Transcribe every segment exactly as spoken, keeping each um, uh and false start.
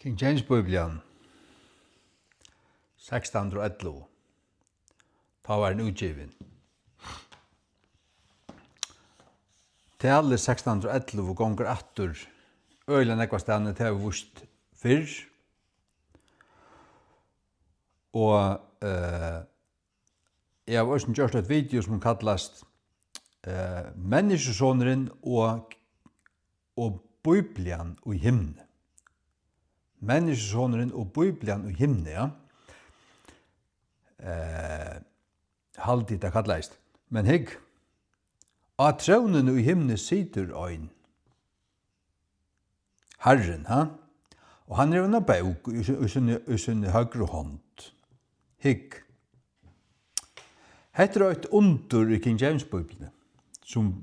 King James Bíblian, sekstan hundrað og ellivu, tá var hon útgivin. Talið sekstan hundrað og ellivu gongur aftur øgiliga nógvastaðni, tað havi eg víst fyrr. Og, eh, eg havi eisini gjørt eitt video, sum kallast, eh, Menniskjusonurin og, og Bíblian í himni. Menniskjusonurin og Bíblian í himni, ja. Eh, haldi eg, tað kallaðist. Men hygg, á trónini í himni situr ein. Harrin, ha? Og hann hevur eina bók í, í síni, í síni høgru hond. Hygg. Hetta er eitt undur í King James Bíbliuni, sum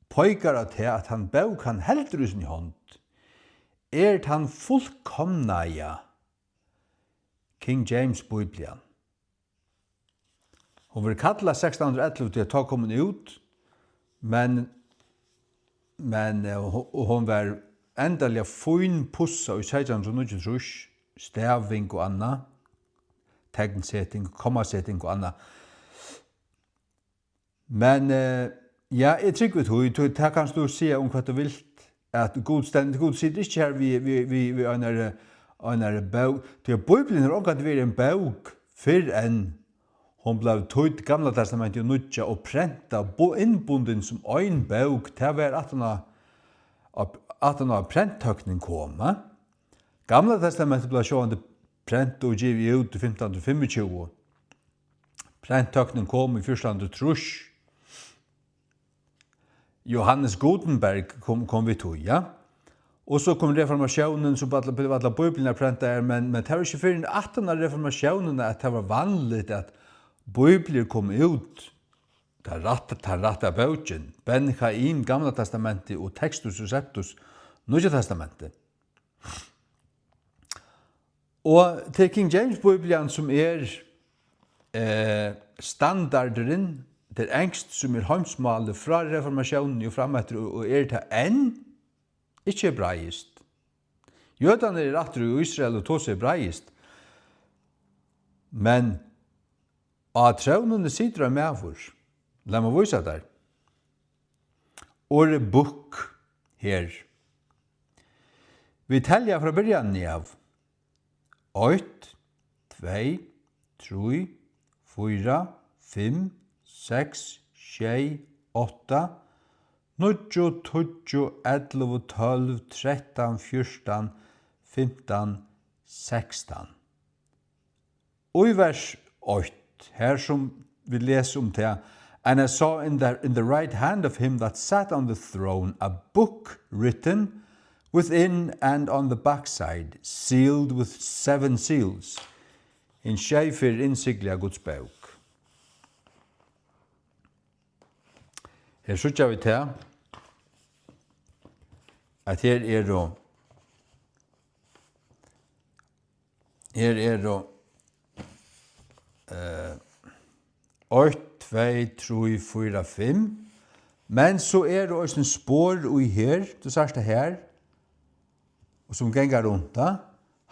peikar á tað, at tann bók, hann heldur í síni hond, er tann fullkomnaða King James Bíblian. Hon verður kallað sekstan hundrað og ellivu, tí at tá kom hon út, men, men, eh, ho-, og hon var endaliga fínpussað í seytjan hundrað og níggjuogtrýss, staving og annað, teknseting, kommaseting og annað. Men, eh, ja, eg trúgvi tí, tí tað kanst tú siga um hvat tú vilt, at Gud stend-, Gud situr ikki har við, við, við, við einari, einari bók, tí at Bíblian hevur ongantíð verið ein bók, fyrr enn hon bleiv týdd, Gamla Testamentið og Nýggja, og prentað, bu-, innbundin sum ein bók, tað var aftan á, á, aftan á prenttøknin kom, eh? Gamla Testamentið bleiv sjálvandi prent og givið út í fimtan hundrað og fimmogtjúgu. Prenttøknin kom í fjúrtan hundrað og trýss. Johannes Gutenberg kom, kom við tí, ja. Og so kom reformatiónin, so allar, allar Bíbliurnar prentaðar, men, men tað var ikki fyrr enn aftan á reformatiónina, at tað var vanligt, at Bíbliur kom út. Tann rætta, tann rætta bókin, Ben Chaim, Gamla Testamentið, og Textus Receptus, Nýggja Testamentið. Og tað er King James Bíblian, sum er, eh, standardurin, tað er enskt, sum er heimsmálið frá reformatiónini og fram eftir, og, og er tað enn, ikki hebraiskt. Jødarnir eru aftur í Ísrael og tosa hebraiskt, men á trónini situr ein maður. Lat meg vísa tær. Orðið book her. Vit telja frá byrjanini av. Eitt, tvey, trý, fýra, fimm, seks, sjey, átta, níggju, tíggju, ellivu, tólv, trettan, fjúrtan, fimtan, sekstan. Og í vers eitt, her sum vit lesa um tað, "And I saw in the, in the right hand of him that sat on the throne a book written within and on the backside, sealed with seven seals." Hin sjey ferð innsiglaða Guds bók. Her síggja vit tað, at her eru, her eru, eh, eitt, tvey, trý, fýra, fimm, men so eru eisini spor í her, tú sært tað her, og sum ganga runt, ha?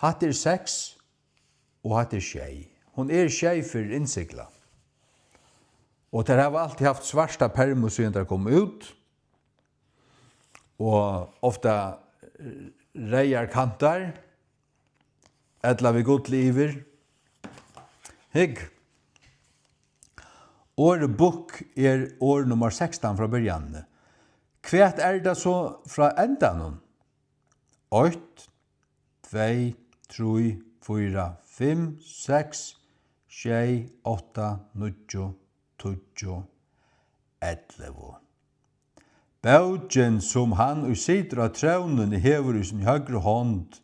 Hatta er seks, og hatta er sjey. Hon er sjey ferð innsiglað. Og tær hava altíð havt svarta permu, síðan tær komu út. Og ofta, eh, reyðar kantar, ella við gulli yvir. Hygg. Orðið book er orð nummar sekstan frá byrjanini. Hvat er tað so frá endanum? Eitt, tvey, trý, fýra, fimm, seks, sjey, átta, níggju, tíggju, ellivu. Bókin, sum hann, ið situr á trónini, hevur í síni høgru hond,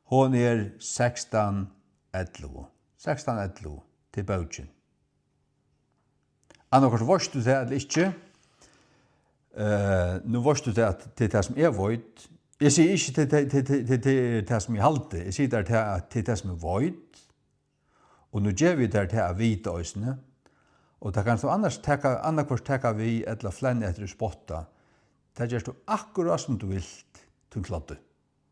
hon er sekstan ellivu. Sekstan ellivu, tað er bókin. Annaðhvørt veitst tú tað ella ikki. Eh, nú veitst tú tað, at tað er tað, sum eg veit. Eg sigi ikki, tað, tað, tað, tað, tað er tað, sum eg haldi. Eg sigi tær tað, at tað er tað, sum eg veit. Og nú gevi eg tær tað at vita eisini. Og tað kanst tú annars taka, annaðhvørt taka við ella flenna eftir og spotta. Tað gert tú akkurát, sum tú vilt, tín kloddi.